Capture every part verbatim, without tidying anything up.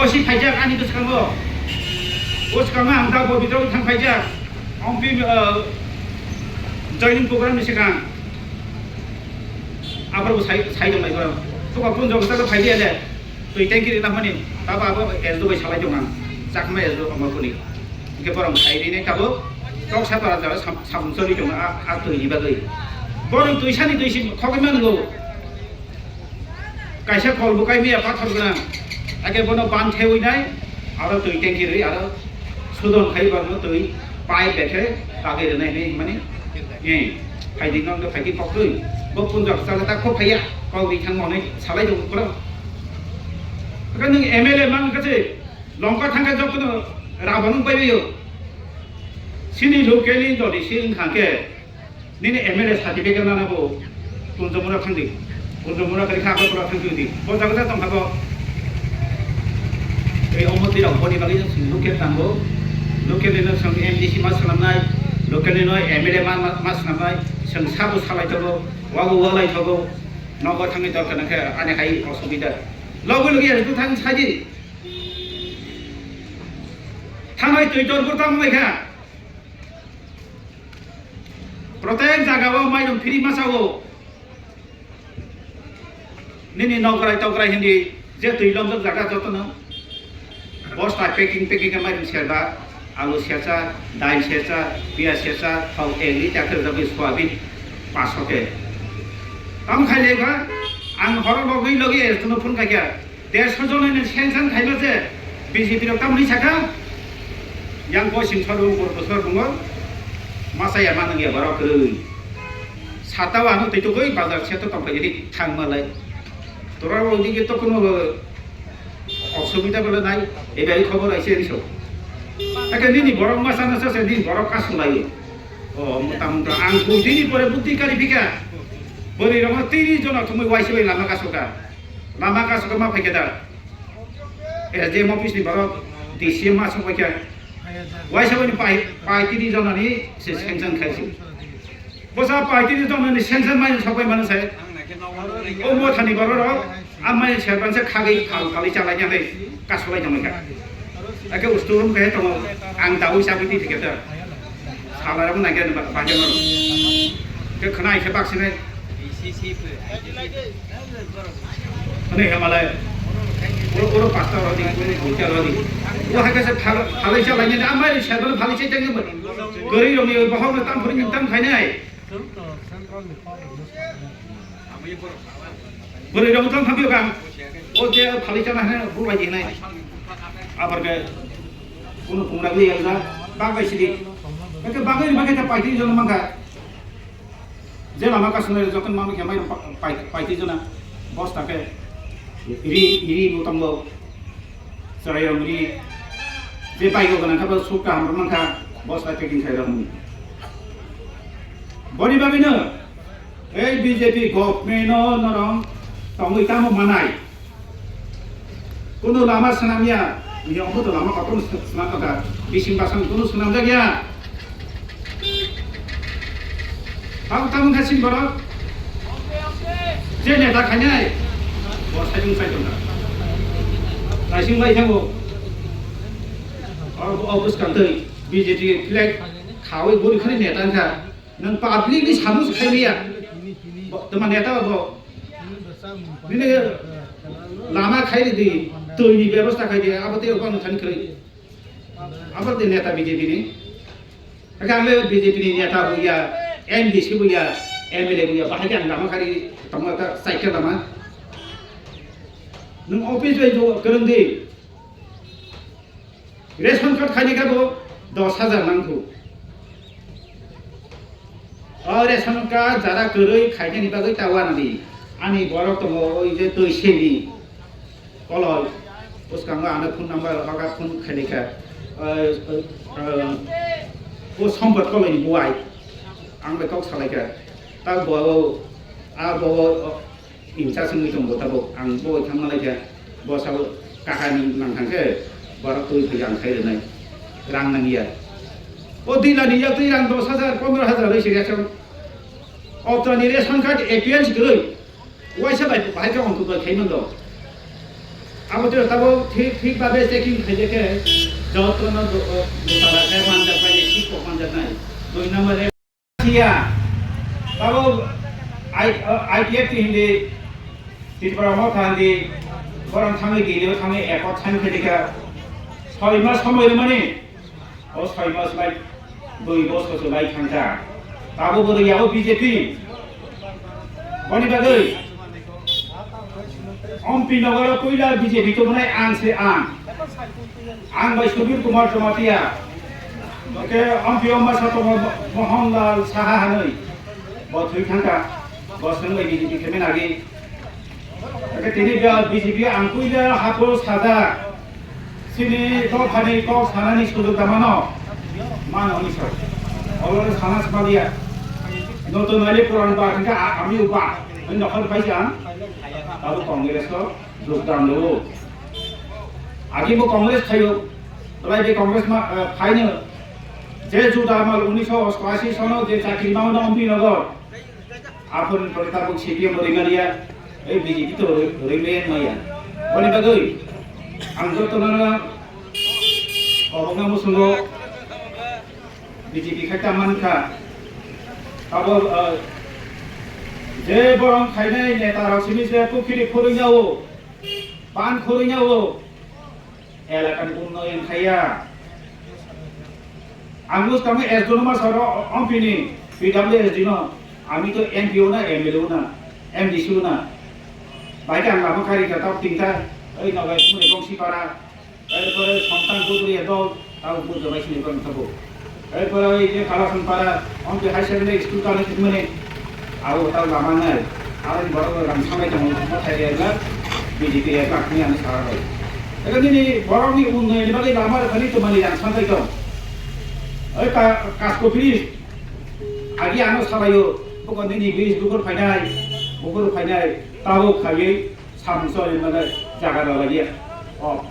Si phaijak ani bwskango. Bwskango ang da Bobitro thang phaijak. Ompi, eh, joining program ni swkang. Aphuru sai, sai tong lai borok. Tuka punjo bwskango phai di ele. Twi tanki rina mani. Tabo abo S D O bai salai tong ang. Chakma S D O tongma kuni. Hingke borok phai rinai tabuk choksa para jaga sam-, samung choli tongo a, a twi ni bagwi. Borok twi sani twi si khogwi mango. Kaisa kol bukai miya pathor gwnang. Ake bono ban thewi nai, aro twi tanki rwi, aro sudon khai borno twi pipe bethe tagwi rwnai hinwi himani. Eh, phaidi nong do phaidi koktwi. Bo punjak chala ta kho phaiya. Kok ri thang monai salai do borok. Ake nwng M L A man kache. Longkha thangkhe jotono rabon wng paibaio. Sini locally jodi si wng thangkhe, nini M L A certificate nana bo Kunjamura thangdi. Kunjamura kari kha Agartala thangdi. Bo jaga tong kha bo. Ei omoti rok boni bagwi sing local tango. Local ni no sing M D C ma swnamnai, local ni no M L A ma, ma, ma swnamnai, sing sabo salai thogo, wago walai thogo. Nogo thangni dorkar nangkhe ani hai osubida. Logi logi S D O thang saidi. Thanai twi tor bwrwng tamo kha. Protek jaga o mairum phiri masa o. Nini nokrai tokrai hindi je twi lomjak jaga jotono. Bosta packing packing khe mairum serba, alu sersa, dal sersa, piyaj sersa, thok ek liter khe jagwi soyabin paso khe. Tamo khai lekha, ang horo logi logi S D O no phone khaikha. Dersho jonani sanction khaima je B J P rok tamoni sakha, yang bo sing soro bor bosor bungo masa ya manang ya borok kwrwi. Sata o ano twi tugwi bazar seto tongpai jadi thangmalai. Tora o digi to kuno osubida bole nai, ebai khobor aise riso. Ake nini borok masa nasa se nini borok kasulai. O mota mota ang buddhi ni pore buddhi kari phika. Bori rok tiri jona thumui waise bai lama kasoka. Lama kasoka ma phaikha da. S D M office ni borok D C ma sokbaikha. Waisa boni pai, pai tini jonani se sanction khaisi. Bosa pai tini jonani sanction mai sokbai mano sai. O mothani borok rok, a mai serban se khagwi phal phali chalai ya hai, kasolai jamaikha. Ake usturum khe tongo, ang dawi sabwi di thiketa. Salarok nai khe ba-, bagwi mano. Khe khna hai khe baksinai. Ani khe malai. Oro, oro pasta rodi, oro duita rodi. O hai khe se phal-, phalai chalai ni, amai serban phalai chalai ni. Gari rok ni bohok ni tam phuri ni tam khainai. Bwrwi rok tong thampi kha. O je phalwi chana hwnwi bwlai di hwnwi. Abar khe kunu pungra gwi yalda bagwi sidi. Khe bagwi bagwi ta paiti jono mangkha. Je lama kasung joto mangkha mai paiti jona. Bosta khe ri ri bo tongo. Chwrairok ri, je bike rok gwnang kha, bo suk kaham rok mankha, bosta packing khairok mani. Boni bagwino ei B J P government no norok tongwi tamo manai. Kunu lama swnam ya, ni omo to lama kotor swnam kha, bising basang kunu swnam jak ya. Tamo tamo khe sini borok. Je neta khainai. Bo saitung saitung kha. Naising bai thango. O, o bwskang twi B J P flag khawi buri khani neta wngkha. Nwng public ni samung se khaimaya. Bo, tama neta bo. Bini lama khai di, twi ni bebosta khai di, abo tei obo ang thani kwrwi. Abo tei neta B J P ni. Hake ang le B J P ni neta bo ya, M D C bo ya, M L A bo ya, bahai khe ang lama kari tongma ta cycle lama. Nwng office bai jo kwrwng di. Ration card khaini khe bo dos hajar nangkhu. O ration card jara kwrwi khainani bagwi ta wanadi. Ani borok tongo oi je twi semi. Koloi, bwskango ano phone number hoga phone khailai kha. Eh, eh, eh, o Sompot Koloi ni buai. Ang bai kok salai kha. Ta bo, a bo, o, incha sungwi tongo tabuk. Ang bo thangma lai kha. Bo sao kaha ni nang thang khe, borok twi phai ang khai rwnai. Rang nang ya. O dila ni yak twi rang dos hajar, pondro hajar rwi se ya chang. Optra ni ration card A P L si kwrwi. Waisa bai bahai khe Antyodoi khai mando. Abo tei tabuk thik, thik babe checking khaide khe jotono do-, o, dotara khe manjak bai, thik kok manjaknai. Dui number e. Siya. Tabuk I-, o, I P F T hindi, Tripura Motha hindi, borok thangwi Delhi o thangwi accord sign khaide khe soi mas somoi rwmani. O soi mas bai dui bosor se bai thangkha. Tabuk bo rwya o B J P. Boni bagwi Ompi nogoro puila B J P tongmani ang se ang. Ang bai Subir Kumar Jamatia. Oke, Ompi o masa tongo Mohanlal Saha hanwi. Bo thwi thangkha. Bo swng bai B J P khe mena agi. Ake tini bia B J P ang puila hapro sada. Sini dophani kok sanani sujok da mano. Mano ni sa. Olo sana smalia. Noto nali puran ba kha ami uba. Ani nokhor pai sa. Abo Congress ko jogdan do. Agi bo Congress khayo. Belai be Congress ma, eh, khaino. Je juda mal unisho ostashi sono je chakri ma no ambi nogo. Aphuruni pore tabuk C P M bo ringaliya, ei B J P to ri-, ringmaya maya. Boni bagwi ang jotono kobokna musungo B J P khai ta mankha. Abo, ah, je borong khainai neta rok simi je pukhiri khurui nao, pan khurui nao. Elakani unnoyon khaiya. Ang bwskangno S D no ma soro ompini P W S D no. Ami to M P O na, M L A na, M D C o na. Bai ang lama kari ka tau tingta, oi nogai sumuni bongsi para, oi pore Somtang Budri dol, tau Budri bai sini bang tabo. Oi pore oi je Kalasan para, om je high secondary school ka ni mane, abo tau lama nai, aro ni borok rang samai tong mo thai ya ga, B J P ya ga ni ani sara bai. Ega nini borok ni unnoyon ni bagwi lama rwkha ni twmani rang samai tong. Oi ka, kasko bridge, agi ano salayo, buko nini bridge bukur phainai, bukur phainai, tabo khaiwi, Samung sori mane jaga da lagi ya. Oh.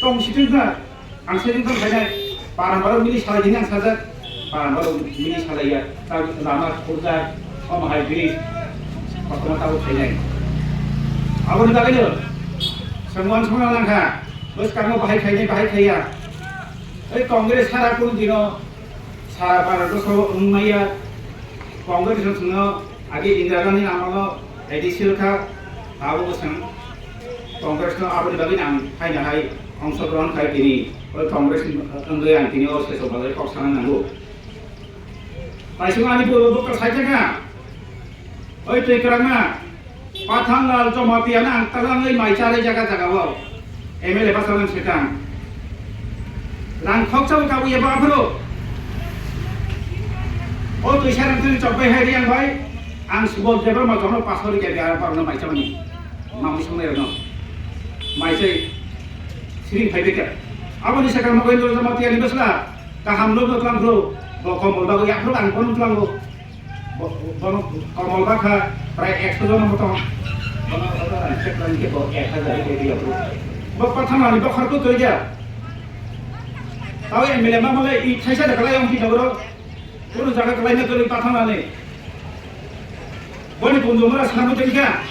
Tong situ na, ang situ tong khainai, parang parang mini salai dini ang sajak, parang parang mini salai ya, ta lama kurja, om hai biri, kotono tabo khainai. Aboni bagwi no, sengwan sengwan langkha, bwskango bahai khainai, bahai khaiya. Ei Congress sara kunu dino, sara Bharat o so wngmaya, Congress no swngo, Agi Indira Gandhi amolo A D C rwkha, abo bwswng Congress no aboni bagwi ang haino hai ongsogrohon khai tini, o Congress ni wngwi ang tini o sesok bazar kok sana nango. Paisung ani purbo bokto sai thangkha, oi twi kwrangma, Pathanlal Jamatia no ang talangwi mai charwi jaga jaga o. M L A basa nang sekang. Rang khoksa bo kabu ya ba aphuru. O twi sarang twi chok bai hai riang bai. Ang subol jeba ma jono pasori ke biar par no mai chamani. Mamu sumai no. Mai sei siring phai beka. Aboni sekang mo gendro jama tiani besla. Kaham no tlang bro. Bo komol ba ya phuru ang kono tlang bro. Bo-, bono komol bakha prai ekso jona moto. Bono oto ang check khlai khe bo ek hajar khe diya bro. Bo pathanani bokhar ko toija. Tao M L A ma male i thaisa da khlai ong ki jabro. Kono jaga khlai na khlai pathanani. Boni punjo mara sanu tengka.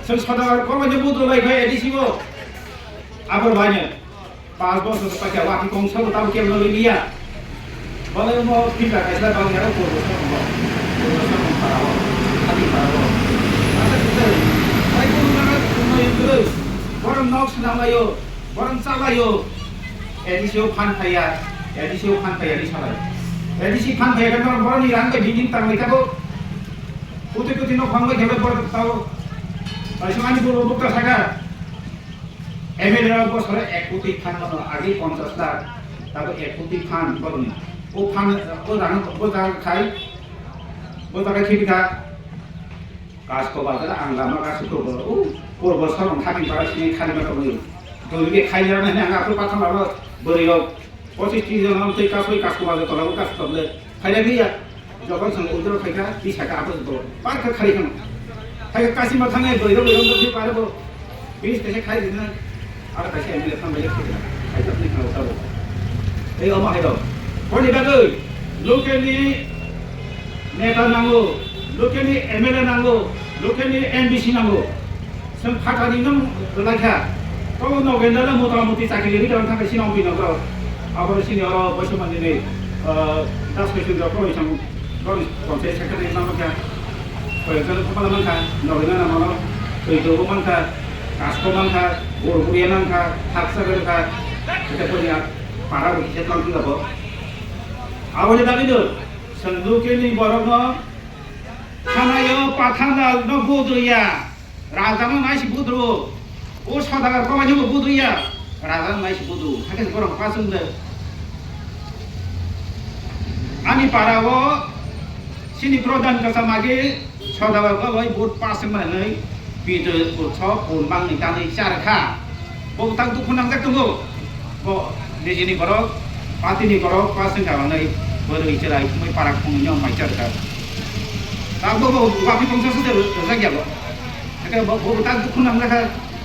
Seng sada ko wajib buto lai khai A D C bo. Abor banya. Pas bosor se paikha wati kong sabo tamo kebo no liya. Bole mo pita kaisa bang yaro purbo sabo. Purbo sabo para o. Ati para o. Asa kita. Ai ko na na no yendro. Borok nok swnam layo. Borok cha layo. A D C o phan khaya. A D C o phan khaya ni salai. A D C phan khaya kan borok ni rang ke building tang lai tabo. Kuti kuti no phang lai khe borok tao. Ai sung ani purbo bukta saka. M L A rok bosore ek koti phan mano, agi ponchash lakh, tabo ek koti phan borokni. O phan, o rang, o jaga khai, o jaga khibika. Kasko bazar ang lama kasko purbo, o purbo sorong khating para sini khali ma tongwi. Doi be khai jana ne ang aphuru pathang lama bwrwi rok. Pochis tris jon tei kasoi kasko bazar tola o kasko tola. Khaina gaya. Jokon sang udro khaika, tisa ka apo to. Par kha khari khano. Khaika kasi ma thangai, boiro boiro no pare bo. Bis kese khai dina. Ar kasi M L A tham bai khai dina. Khai dina khai dina. Ei oma hai do. Koni bagwi. Local ni neta nango. Local ni M L A nango. Local ni M D C nango. Chwng phatani nwng rwlaikha. Tei Nogendra no mota moti chakri rwgwi tongkha sini Ompi Nogoro. Aboro sini oro Boisomanini, ah, das kaichwi rok koroi chwng borok tongse secretary ma mankha. Koyekjano khopala mankha, Nogendra no mano twi dogo mankha, kasko mankha, bor buriya mankha, haksa rwkha. Ete koiya para bo kisa tongkha bo. Aboni bagwi no chwng nukini borokno Khanayo Pathanrok no budriya, Raja no naisi budru, o Sodagar Komani bo budriya, Raja no naisi budru, hakhe borok pass wngde. Ani para o sini Pradhan Kasa magi Sodagar Komani vote pass wngmani. Bidui utsob bun mangni tanwi char kha. Bo tak dukhu nangjak tongo. Bo nijini borok, patini borok, pasing kha manwi bwrwi chwrai thumwi parak thumwi no mai char kha. Tak bo bo wapi tongsa se rwjak ya bo. Hakhe bo bo tak dukhu nangjak kha.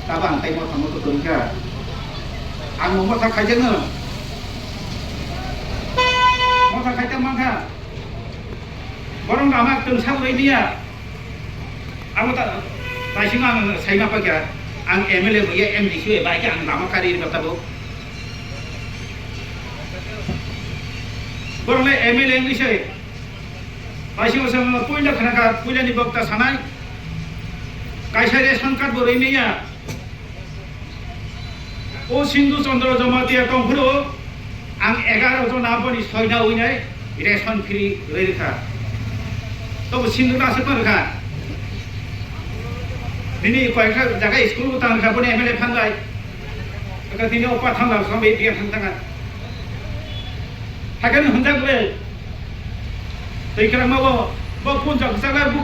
Tabo ang tei motha motha kwrwi kha. Ang bo motha khaijakno. Motha khaijak mankha. Borok lama twngsa bo rwliya. Abo ta, naising ang saima pakya, ang M L A bo ya M D C bai khe ang lama kari ri bata bo. Borok le M L A wngwi se. Naising se puila khana kha, puila ni bokta sanai. Kaisa ration card bo rwliya. O Sindhu Chandra Jamatia tongphuru ang egaro jona boni soina winai ration free rwkha. Tobo Sindhu na se rwkha. Nini koyekta jaga school bo tang rwkha boni M L A phanbai. Aka tini opa thang lang sambe biya thang thang. Hakhe no hwnjak le. Tei kwrang ma bo, bo phone chak chak